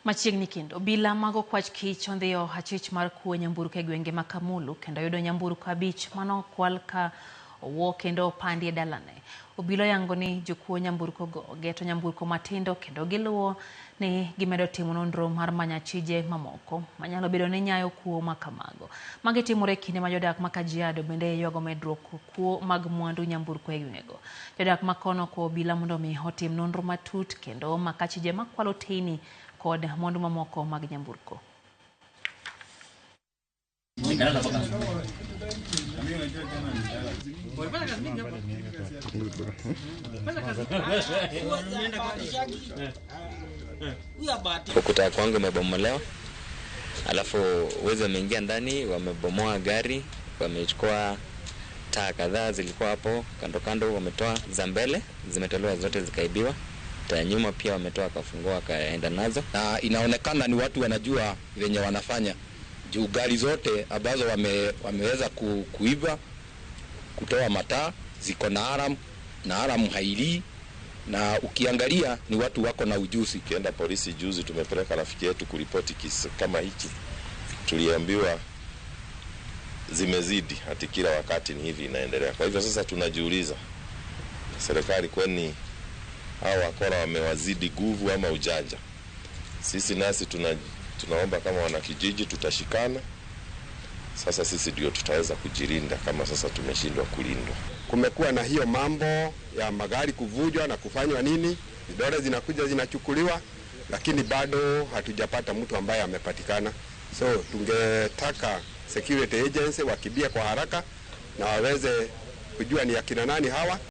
Machiegni kendo, obila mag okwach kich ondhiyo achich mar kuo nyamburko e gwenge ma Kamulu kendo yudo nyamburko 5 manokwal ka owuo kendo opandi e dalane. Obila oyango ni jokuo nyamburko go geto nyamburko matindo kendo giluwo ni gimedo timo nonro mar manyo achije mamoko manyalo bedo ni nyayo kuo ma kamago. Magi timore e kinde ma jodak ma Kajiado bende ywago medruok kuo mag mwandu nyamburko e gwengego. Jodak ma kono okwayo obila mondo mi otim nonro matut kendo omak achije makwalo teyni kod mwandu mamoko mag nyamburko. Ukuta kwangu umebomolewa, alafu wezi wameingia ndani, wamebomoa gari, wamechukua taa kadhaa zilikuwa hapo kando kando, wametoa za mbele, zimetolewa zote zikaibiwa. Taa nyuma pia wametoa wakafungua wakaenda nazo. Na inaonekana ni watu wanajua venye wanafanya, juu gari zote ambazo wameweza kuiba, kutoa mataa ziko na alarm, na alarm hailii, na ukiangalia ni watu wako na ujuzi. Ukienda polisi juzi tumepeleka rafiki yetu kuripoti kisa kama hiki, tuliambiwa zimezidi, hati kila wakati ni hivi inaendelea. Kwa hivyo sasa tunajiuliza, serikali kwani hao wakora wamewazidi nguvu ama ujanja? Sisi nasi tunaomba kama wanakijiji tutashikana. Sasa sisi ndio tutaweza kujilinda kama sasa tumeshindwa kulindwa. Kumekuwa na hiyo mambo ya magari kuvunjwa na kufanywa nini, vidole zinakuja zinachukuliwa, lakini bado hatujapata mtu ambaye amepatikana. So tungetaka security agency wakimbie kwa haraka na waweze kujua ni akina nani hawa.